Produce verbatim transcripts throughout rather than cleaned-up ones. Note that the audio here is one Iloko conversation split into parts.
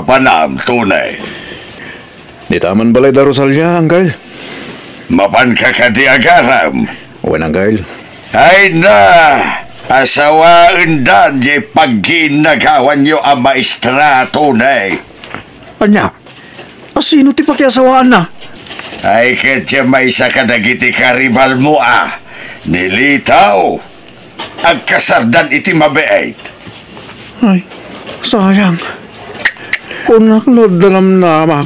Panam, Tony. Dita man balay da Rosalia, Angkel. Mapanka kadi agaram? Wen, Angkel. Ay na, asawaendan diay paggiinnagawanyo a maestra, Tony. Ania? Asino ti pakiasawaanna? Ay, ket diay maysa kadagiti karibalmo a, ni Lito. Agkasardan iti mabiit. Ay, sayang. Kunak no adda namnamak.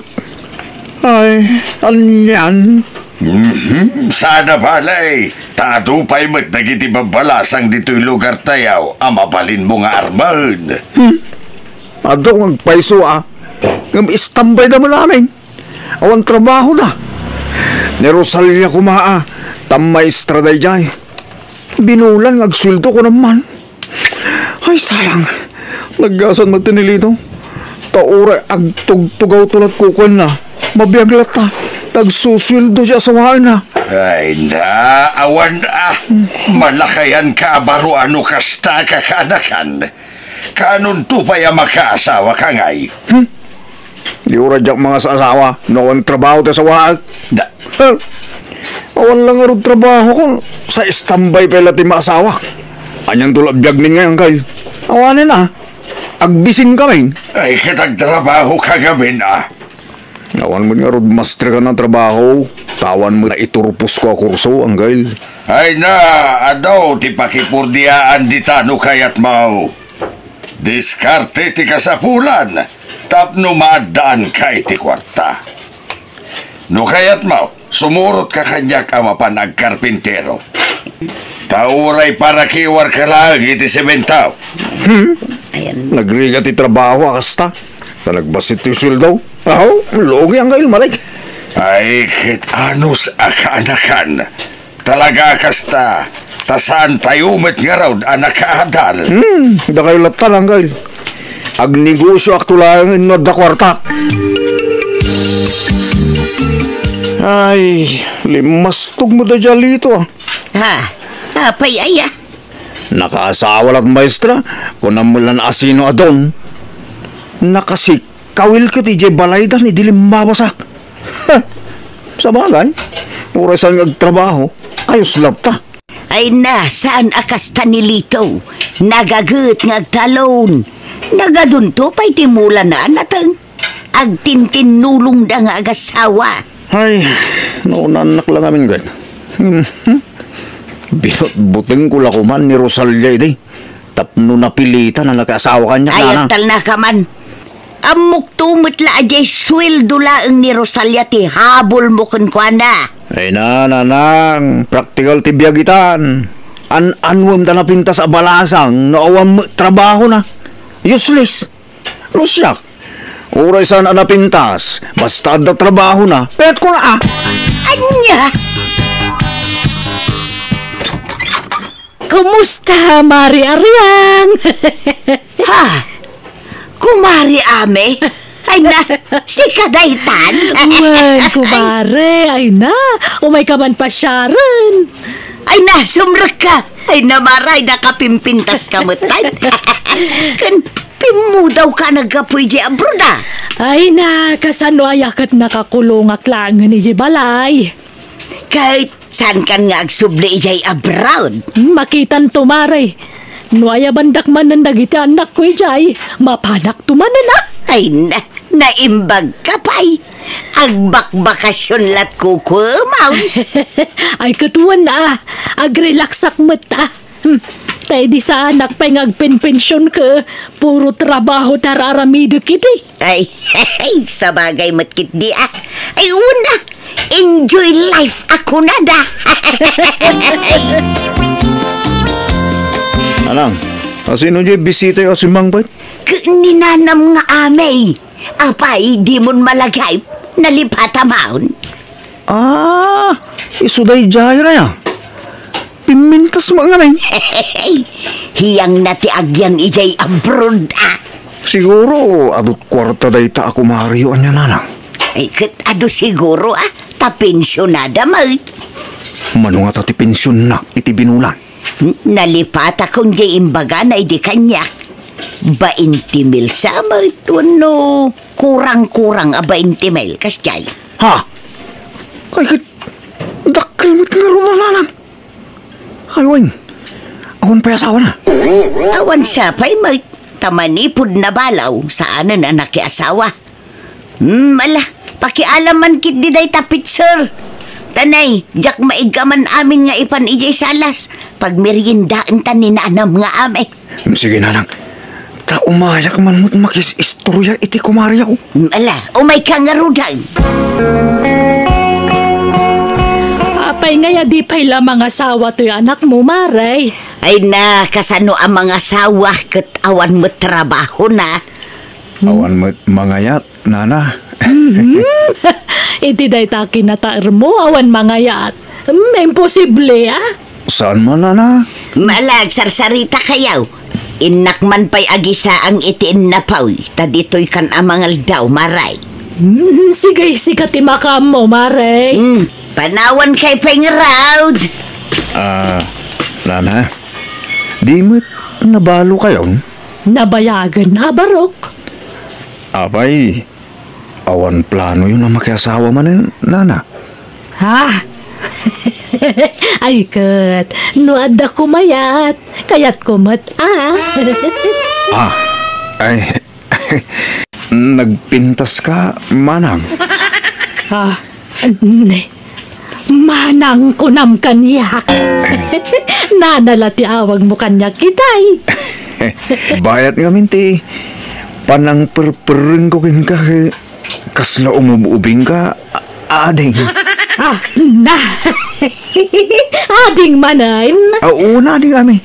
Ay, anian? Mhm, saan a bale. Ta adu pay met dagiti babbalasang ditoy lugartayo a mabalinmo nga armen. Hmm. Adu nga agpayso a. Ngem istanbayda met laeng. Awan trabahoda. Ni Rosalia koma a, ta maestra daydiay. Binulan nga agsueldo kunam man. Ay, sayang. Naggasan met ti ni Lito. Ta uray agtugtugawto latkukuenna, mabiag latta ta agsusueldo ti asawaenna. Ay na, awan a. Malakayanka a baro a no kasta a kakaanakan. Kaanonto pay a makaasawaka ngay? Hmm? Di uray diak mangasaasawa no awan trabaho ti asawaak. Da- Huh? Awan la ngarud trabahokon, sa istambay pay la ti maasawak. Anianto la biagmin ngay, Angkel? Awanen a. Agbisin kami. Ay, ket agtrabahoka ngamin a. Awan met ngarud masterkan a trabaho, ta awan met naiturposko a kurso, Angkel. Ay na, adu ti pakipurdiaan dita no kayatmo. Diskarte ti kasapulan tapno maaddaanka iti kuarta. No kayatmo, sumurotka kaniak a mapan agkarpintero. Ta uray parakiwarka laeng iti semento. Hmm? Ayan. Nagrigat ti trabaho a kasta. Ta nagbassit ti sueldo. Aho, lugi ang kailmarik. Ay, ket anus a kaanakan. Talaga a kasta, ta saantayo met ngarud a nakaadal. Hmm, dakayo latta, Angkel. Agnegosyoakto laeng no adda kuarta. Ay, limmastog met daydiay a Lito, a. Ha? Apay aya? Nakaasawa lat maestra, kunam met lan asino a don. Nakasik- Kawil ket idiay balayda ni di limmabasak. Sabagay, uray saan nga agtrabaho, ayos latta. Ay na, saan a kasta ni Lito? Nagaget nga agtalon. Nagadunto pay ti mulana a nateng. Agtintinnulongda nga agasawa. Ay, naunanak la ngamin, gayna. Binutbutengko la koman ni Rosalia idi. Tapno napilitan a nakaasawa kaniak, nana. Ay, agtalnaka man. Ammokto met la a diay sueldo laeng ni Rosalia ti habulmo kenkuana. Ay na, nanang, praktikal ti biag itan. An-anuem ta napintas a balasang no awan met trabahona. Useless. No siak, uray saan a napintas, basta adda trabahona, kayatko na, a. Ania? Kumusta, Mari Ariang? Ha? Kumari Ame? Ay na, sika daytan? Wen, kumare, ay na, umayka man pasiaren. Ay na, sumrekka. Ay na, Mara, ay nakapimpintaska met, ay. Ken pimmudawka a naggapu idiay abroad, a? Ay na, kasano aya ket nakakulongak laengen idiay balay. Ket saankan nga agsubli idiay abroad? Hmm, makitanto, Mare. No ayabandak manen dagiti annakko idiay, mapanakto manen, a? Ay na, naimbagka pay. Agbakbakasyon latkukuem, a. Ay, ket wen, a. Agrelaxak met, a. Hmm. Ta idi saanak pay nga agpenpension ket puro trabaho ti ar-aramidek idi. Ay, sabagay met ketdi, a. Ay, wen, a. Enjoy life a kunada. Anang, asino diay bisitayo a simmangpet? Ket ni nanam nga amey. Apay, dimon malagip? Nalipata maon. Ah, isu daydiay, a. Pimmintas met ngamin. Hiyangna ti agyang idiay abroad, a. Siguro, adut kuarta dayta a kumariyo, ania, nanang? Ay, ket adu siguro, a. Ta pensionada met. Mano ngata ti pensionna iti binulan? Nalipatakon diay imbagana idi kaniak. Bainte mil sa met wenno kurang-kurang a bainte mil, kasdiay. Ha? Ay, ket dakkel met ngarud a nanang. Ay, wen, awan pay asawana? Awan sapay met, ta manipud nabalaw, saanen a nakiasawa. Hmm, ala, pakialam man ketdi dayta pitser. Tanay, diak maiggaman amin nga ipan idiay salas. Pagmeriendaenta ni nanam nga ami. Hmm, sige, nanang. Ta umayak man met makis-istorya iti kumariaw. Hmm, ala, umayka ngaruden. Apay ngay a di pay la mangasawa toy anakmo, Mare? Ay na, kasano a mangasawa ket awan met trabahona? Awan met mangayat, nana. Mhm. Iti dayta kinataermo, awan mangayat. Hmm, imposible, ah. Saan man, nana? Ala, agsarsarita kayo. Innak man pay agisaang iti innapoy, ta ditoy kan a mangaldaw, Mare. Hmm, sige, sika ti makaammo, Mare. Hmm, panawan kay pay ngarud. Ah, nana, di met nabalo kayon? Nabayagen a barok. Apay, awan planoyon a makiasawa manen, nana? Ha? Ay, ket, no adda kumayat, kayatko met, ah. Ah, ay, nagpintaska, manang? Ah, ne, manang kunam kaniak. Nana la ti awagmo kaniak, itay. Bayat ngamin ti panangperperengko kenka, kasla umub-ubingka, a-, ading. Ah, na. Ading manen. Ah, una, ading, ami.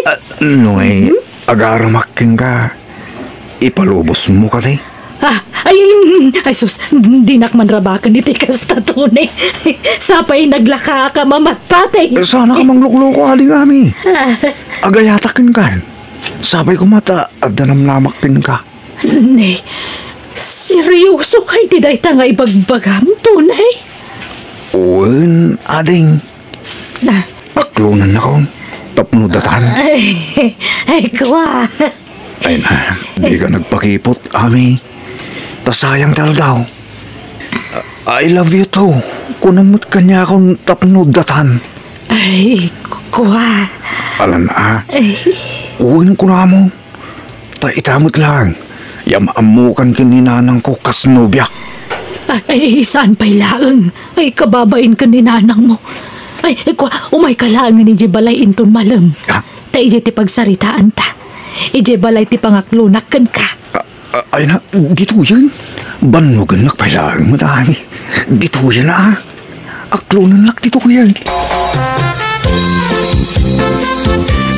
Ah, no, eh, agaramak kenka, ipalubosmo kadi? Ah, ay, mm, ay sus, dinak man rabaken iti kasta, Tony. Sapay naglakaak a mamatpatay. Saan ka manglukloko, ading, ami. Ah. Agayatak kenkan. Sapay koma ta adda namnamak kenka. Ne, seryoso kay ti dayta nga ibagbagam, Tony? Wen, ading. Ah. Aklonennakon tapno datan. Ay, ay, kua. Ay na, dika nagpakipot, ami. Ta sayang ti aldaw. I love you too. Kunam met kaniakon tapno datan. Ay, kua. Alan a. Ay. Wen, kunam. Ta ita met laeng, ya maammokan ken ni nanangko kas nobiak. Ay, saan pay laeng? Ay, kababain ken ni nanangmo. Ay, kua, umayka laeng idiay balay inton malem. Ah? Ta idiay ti pagsaritaanta. Idiay balay ti pangaklonak kenka. Ah, ah, ay na, ditoyen. Bannogennak pay laeng met, ami. Ditoyen, ah. Aklonennak ditoyen.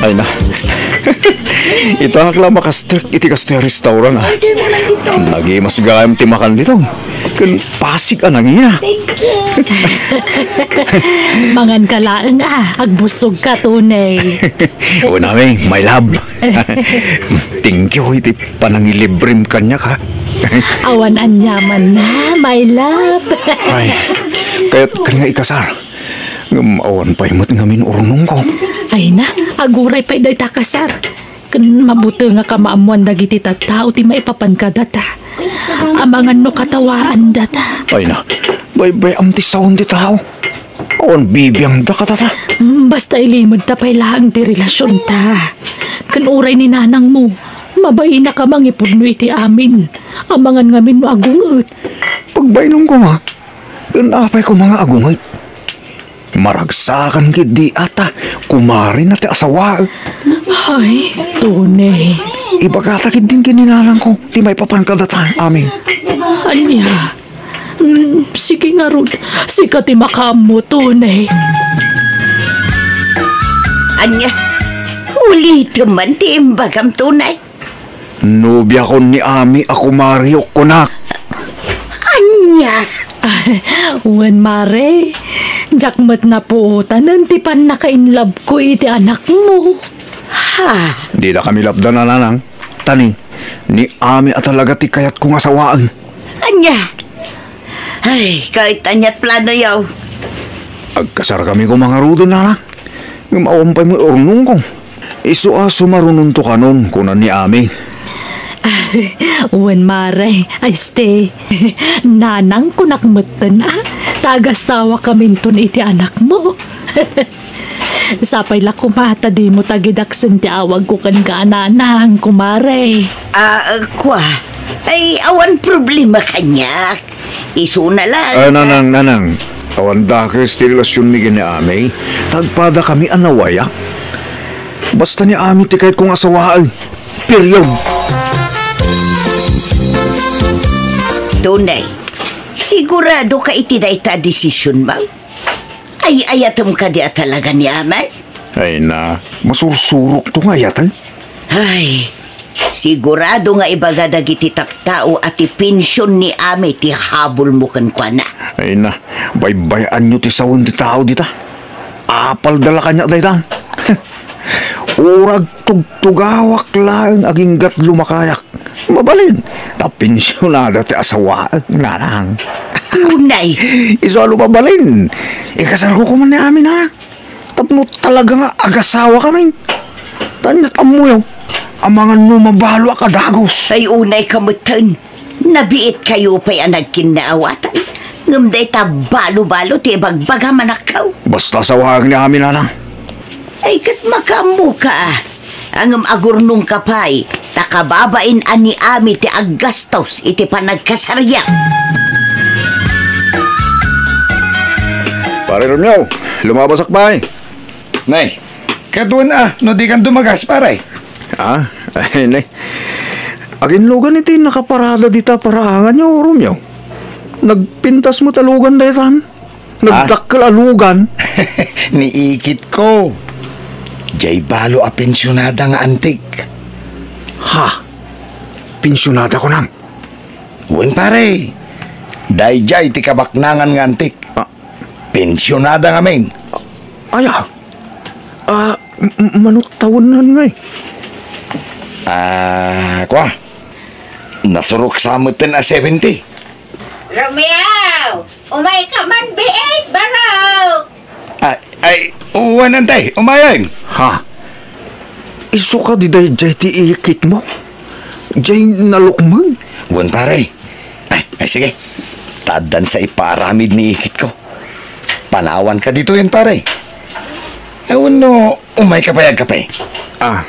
Ay na. Ita ak la makastrek iti kastoy a restaurant, ah. Order mo lang dito. Nagimas gayam ti makan dito. Ken pasig a nangina. Thank you. Mangan ka laeng, ah. Agbusog ka, Tony. Wen, ami, my love. Thank you iti panangilibrem kaniak, ha? Awan aniamanna, my love. Ay, kayatkan nga ikasar. Ngem awan pay met ngamin urnongko. Ay na, aguray pay dayta kasar. Ken mabuteng a kamaammoan dagiti tattao ti maipapan kadata. Amangan no katawaandata. Ay na, baybay-am ti sawen ti tao. Awan bibiangda kadata. Mm, basta ilimedta pay laeng ti relasionta. Ken uray ni nanangmo, mabainak a mangipudno iti amin. Amangan ngamin no agunget. Pagbainonko nga, ken apay koma nga agunget? Maragsakan ketdi a ta kumarina ti asawaek. Ay, Tony. Ibagata ketdin ken ni nanangko ti maipapan kadata amin. Ania? Mm, sige ngarud, sika ti makaammo, Tony. Ania? Ulitem man ti imbagam, Tony. Nobiakon ni Ami a kumariok, kunak. Ania? Wen, Mare, diak met napuotanen ti pannakainlabko iti anakmo. Ha? Didakami lapdan, nanang. Ta ni, ni Ami a talaga ti kayatko nga sawaen. Ania? Ay, ket aniat planoyo? Agkasarkami koma ngaruden, nana. Ngem awan pay met urnongko. Isu a sumarunonto kanon, kuna ni Ami. Wen, mare, ay, este, nanang kunak metten, a, ta agasawakaminton iti anakmo. Sapay la koma ta dimo tagidaksen ti awagko kenka a nanang, kumare. Ah, kua, ay, awan problema kaniak. Isuna la. Ah, nanang, nanang. Awan dakes ti relasionmi ken ni Ami. Ta agpadakami a nawayak. Basta ni Ami ti kayatko nga asawaen. Period. Tunay, sigurado ka iti dayta a desisionmo? Ay-ayatem kadi a talaga ni Ami? Ay na, masursurok to nga ayaten. Ay, sigurado nga ibaga dagiti tattao a ti pension ni Ami ti habulmo kenkuana. Ay na, baybay-anyo ti sawen ti tao dita. Apalda la kaniak dayta. Uray agtugtugawak laeng agingga't lumakayak. Mabalin, ta pensionada ti asawaek, nanang. Tunay. Isu a no mabalin, ikasarko koma ni Ami, nanang. Tapno talaga nga agasawakamin. Ta ania't ammoyo, amangan no mabaloak a dagus. Ay, unayka metten. Nabiitkayo pay a nagkinnaawatan. Ngem dayta balobalo ti ibagbagam, anakko. Basta asawaek ni Ami, nanang. Ay, ket makaammoka, a. Ngem agurnongka pay, ta kababain a ni Ami ti aggastos iti panagkasaryak. Pare Romeo, lumabasak pay. Nay, ket wen a, no dikan dumagas, pare? Ah, ay, nay. Aginlugan iti nakaparada dita paraanganyo, Romeo. Nagpintas met a lugan daytan. Ah? Nagdakkel a lugan. Ni ikitko. Diay balo a pensionada nga antik. Ha? Pensionada kunam? Wen, pare. Daydiay ti kabaknangan nga antik. Ah. Pensionada ngamin. Aya? Ah, m-, m-, mano tawenna ngay? Ah, kua. Nasurok sa metten a seventy. Romeo, umayka man biit, barok! Ay, ay, wen, antay, umayen. Ha? Isu kadi daydiay ti ikitmo? Diay nalukmeng? Wen, pare. Ay, ay, sige. Ta addan sa ipaaramid ni ikitko. Panawanka ditoyen, pare. Wenno, umayka pay agkape? Ah.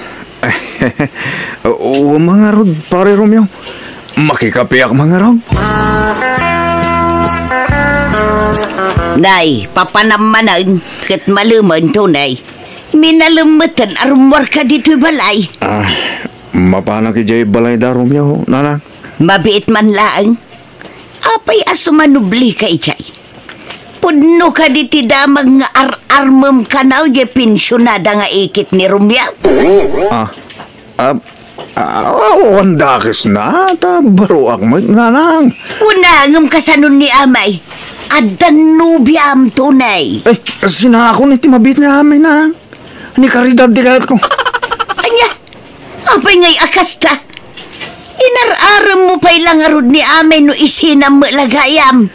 O, mangarud, Pare Romeo. Makikapeak mangarud. Nay, papanam manen, ket malemen, tunay. Minalem metten a rummuarka ditoy balay. Ah, mapanak idiay balayda, Romeo, nanang. Mabiit man laeng. Apay a sumanublika idiay? Pudno kadi ti damag nga ar-armem kano diay pensionada nga ikit ni Romeo? Ah, ah, ah, awan dakesna, ta baroak met, nanang. Kuna, ngem kasano ni amay? Addan nobiam, tunay. Ay, sinakon iti mabiit nga amay, nanang. Ni Caridad ti kayatko. Ania? Apay ngay a kasta? Inar-aremmo pay la ngarud ni amay no isinam met la gayam.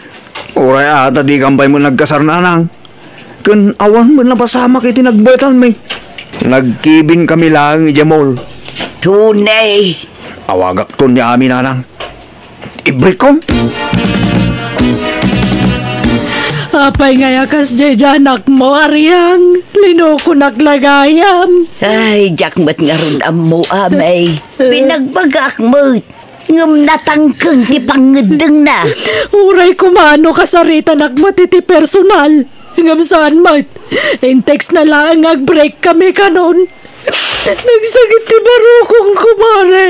Uray a ta dikam pay met nagkasar, nanang. Ken awan met napasamak iti nagbaetanmi. Nagkibinkami laeng idiay mall. Tunay. Awagakton ni amay, nanang. Ibrikon? Apay ngay a kasdiay diay anakmo, Ariang? Linokonak la gayam. Ay, diak met ngarud ammo, amay. Pinagbagak met. Ngem natangken ti pangngeddengna. Uray koma no kasaritanak met iti personal. Ngem saan met. In-text na laeng nga ag-break kami kanon. Nagsakit ti barukong, kumare.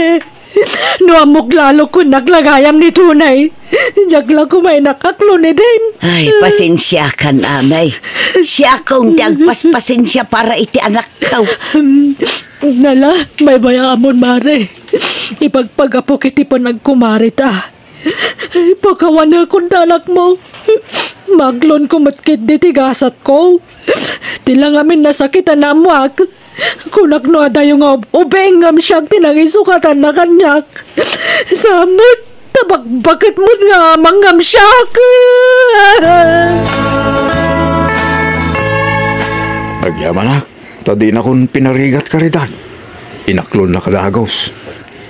No ammok lalo, kunak la gayam ni tunay. Diak la koma inakaklon idin. Ay, pasensiakan, amay. Siakon ti agpaspasensia para iti anakko. Nala, baybay-amon, mare. Ipagpagapok iti panagkumarita. Pakawanakon ta anakmo. Maklonko met ketdi ti gasatko. Ti la ngamin nasakit a naammoak. Kunak no adayo nga ub-, ubing ngem siak ti nangisukatanna kaniak. Samot, ta bakbaket met nga amang ngem siak. Agyamanak, ta dinakon pinarigat, Caridad. Inaklonna a dagus.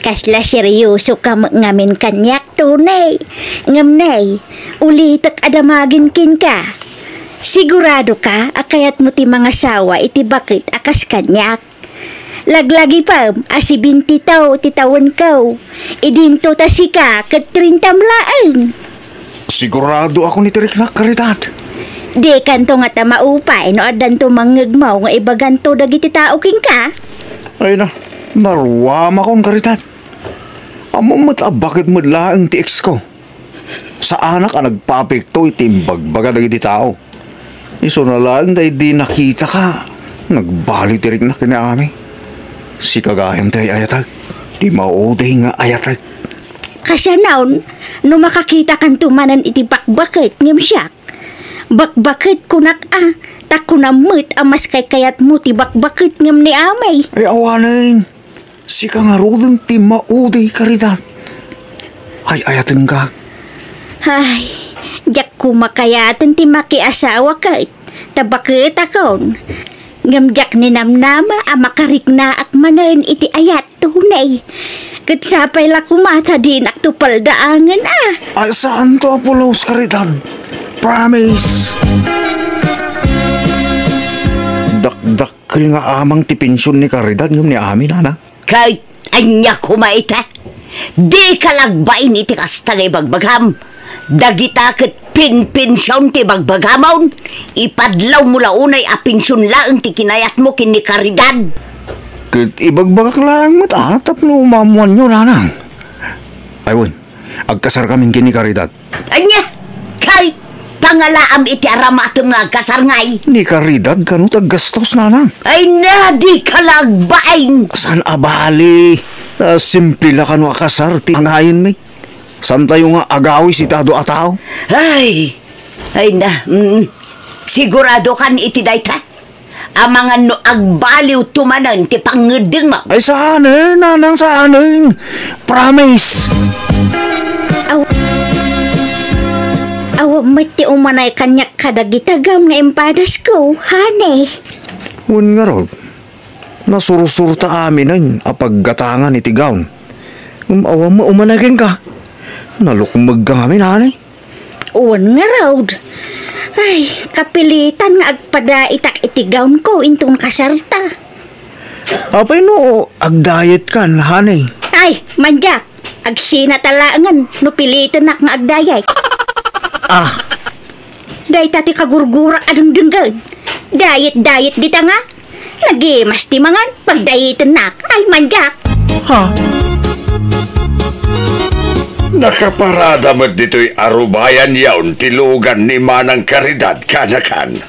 Kasla seriosoka met ngamin kaniak, Tony. Ngem, Nay, ulitek a damagen kenka. Siguradoka a kayatmo ti mangasawa iti baket a kas kaniak. Laglagipem a sebentito ti tawenko. Idinto ta sika ket trintam laeng. Siguradoakon iti riknak, Caridad. Dikanto ngata maupay no addanto mangngegmo nga ibaganto dagiti tao kenka? Ay na, naruamakon, Caridad. Ammom met a baket met laeng ti ex ko. Saanak a nagpapikto iti imbagbaga dagiti tao. Isuna laeng ta idi nakitaka, nagbaliw ti riknak ken ni Ami. Sika gayam ti ay-ayatek, ti maudi nga ayatek. Kasano, no makakitakanto manen iti bakbaket ngem siak? Bakbaket kunak a, ta kunam met a mas kaykayatmo ti bakbaket ngem ni Ami. Ay, awanen. Sika ngaruden ti maudi, Caridad. Ay-ayatenka. Ay, diak koma kayaten ti makiasawa ket ta baketakon. Ngem diak ninamnama a makariknaak manen iti ayat, Tony. Ket sapay la koma ta dinakto paldaangen a. Ay, saanto a pulos, Caridad. Promise. Dakdakkel nga amang ti pension ni Caridad ngem ni Ami, nana. Ket ania koma ita? Dika la agbain iti kasta nga ibagbagam. Dagita ket pinpension ti bagbagamon. Ipadlawmo la unay a pension laeng ti kinayatmo ken ni Caridad. Ket ibagbagak laeng met a tapno maammoanyo, nanang. Ay wen, agkasarkamin ken ni Caridad. Ania? Kay, pangalaam iti aramatem nga agkasar ngay? Ni Caridad kano ti aggastos, nanang? Ay na, dika la agbain! Saan a bali? Ah, simple la kano a kasar ti angayenmi. Saantayo nga agawis iti adu a tao? Ay, ay na, mm, siguradokan iti dayta? Amangan no agbaliwto manen ti pangngeddengmo. Ay, saanen, nanang, saanen. Promise. Aw-, awan met ti umanay kaniak kadagita gown nga impadasko, honey. Wen ngarud, nasursurta aminen a paggatangan iti gown. Ngem awan met umanay kenka. Nalukmegka ngamin, honey. Wen ngarud. Ay, kapilitan nga agpadaitak iti gownko inton kasarta. Apay no agdayetkan, honey? Ay, mandiak. Agsinata laengen no pilitennak nga agdayet. Ah. Dayta ti kagurgurak a dengdengngeg. Dayet-dayet dita nga. Nagimas ti mangan, pagdayitennak. Ay, mandiak. Ha? Nakaparada met ditoy a rubayan yaon ti lugan ni Manang Caridad kanakan.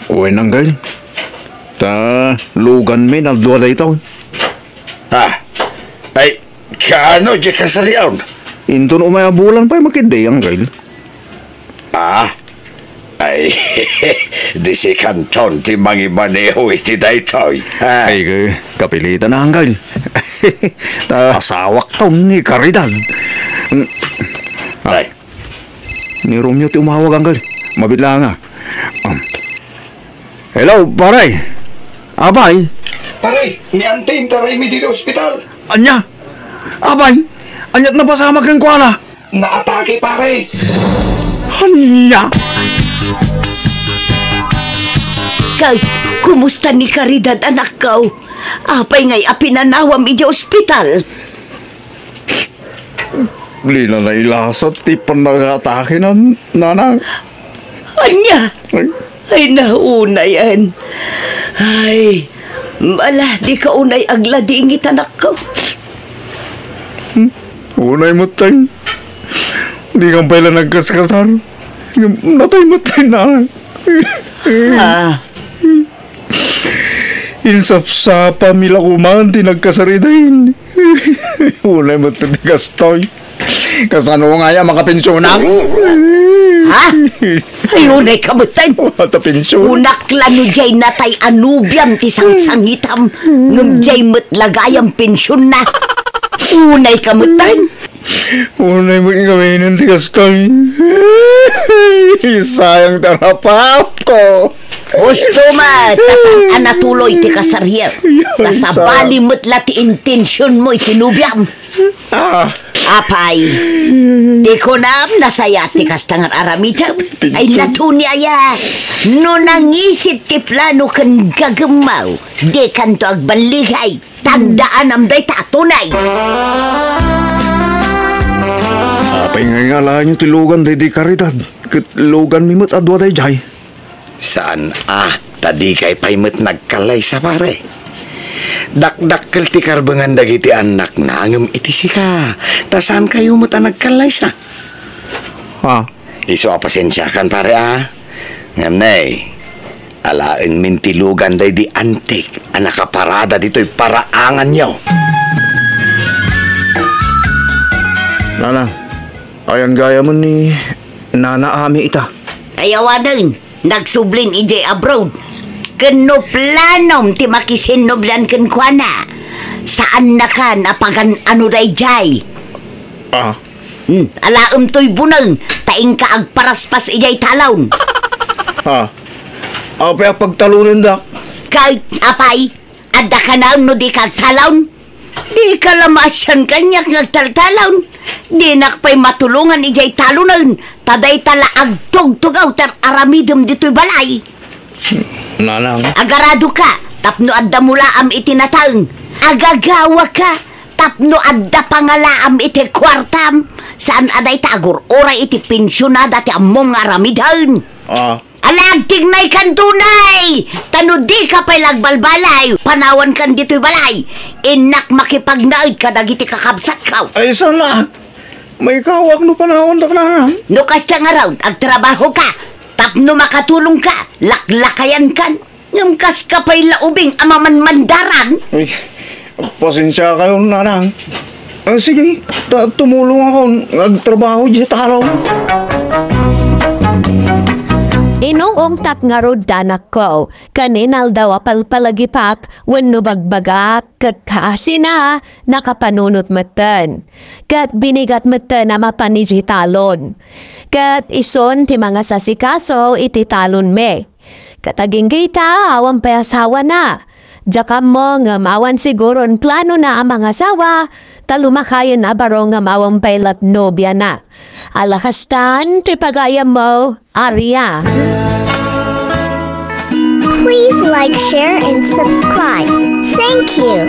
Wen, Angkel. Ta luganmi, nadua dayta. Ha? Ay, kaano diay kasar yaon? Inton umay a bulan pay makiddi, Angkel. Ah? Ay, di sikanton ti mangimaneho iti daytoy. Ah. Ay, ka-, kapilitan na, Angkel. Ta asawakton ni Caridad. Mm. Ah. Ay. Ni Romeo ti umawag, Angkel. Mabiit laeng, ah. Um. Hello, pare. Apay? Pare, ni Anting, taraymi ditoy ospital. Ania? Apay? Aniat napasamak kenkuana? Naatake, pare. Ania? Kay, kumusta ni Caridad, anakko? Apay ngay a pinanawam idiay ospital? Dina nailasat ti panangatakena, nanang. Ania? Ay. Ay, naunayen. Ay, ala, dika unay agladingit, anakko. Hmm? Unay met, tay. Dikan pay la nagkaskasar. Natay met, tay, nanang. Ah. Insapsapami la koma ti nagkasar, tay. Unay met ti gastoy. Kasano ngay a makapensionak? Ha? Ay, unay ka met, tay. Wala ta pension. Kunak la no diay natay a nobiam ti sangsangitam. Ngem diay met la gayam pensionna. Unay ka met, tay. Unay met ngamin ti gastoy. Sayang ti arapaapko. Husto met, ta saan a natuloy ti kasaryo. Ta sabali met la ti intensionmo iti nobiam. Ah. Apay, ti kunam, nasayaat ti kasta nga aramidem. Ay, natunia aya. No nangisit ti plano ken gagemmaw, dikanto agballigay. Tandaanam dayta a tunay. Apay nga ingalaanyo ti lugan daydi Caridad, ket luganmi met a dua daydiay? Saan a, ta dikay pay met nagkallaysa, pare. Dakdakkel ti karbengan dagiti annakna ngem iti sika, ta saankayo met a nagkallaysa. Ha? Isu a pasensiakan, pare, a. Ngem ne, alaenmin ti lugan daydi antik a nakaparada ditoy paraanganyo. Nana, ayan gayam ni Nana Ami ita. Ay awanen, nagsublin idiay abroad. Ken no planom ti makisinnublian kenkuana, saannakan a pagan-ano daydiay. Ah. Hmm, alaem toy buneng, ta inka agparaspas idiay talon. Ha? Apay a pagtalonendak? Kay, apay, adda kanayon no dika agtalon? Dika la maasian kaniak nga agtaltalon. Dinak pay matulongan idiay talonen, ta dayta la agtugtugaw ti ar-aramidem ditoy balay. Nanang. Agaradoka tapno adda mulaam iti nataeng. Agagawaka tapno adda pangalaam iti kuartam. Saan a dayta agur-uray iti pensionada ti ammom nga aramiden. Ah. Ala, agtignaykan dunay! Ta no dika pay la agbalbalay, panawankan ditoy balay. Innak makipagnaed kadagiti kakabsatko. Ay, saan la? Maikawak no panawandak, nanang. No kasta ngarud, agtrabahoka. Tapno makatulongka, laklakayankan. Ngem kaska pay la ubing a mamanmandaran. Ay, pasensiakayon, nanang. Ah, sige, ta tumulongakon nga agtrabaho idiay talon. Inuungtak ngarud, anakko, ken inaldaw a palpalagipak wenno bagbagak ket kaasina, nakapanunot metten. Ket binigat metten a mapan idiay talon. Ket isun ti mangasasikaso iti talonmi. Ket agingga ita, awan pay asawana. Diak ammo ngem awan siguron planona a mangasawa, ta lumakayen a baro ngem awan pay lat nobiana. Ala kastan ti pagayammo, Aria. Please like, share, and subscribe. Thank you.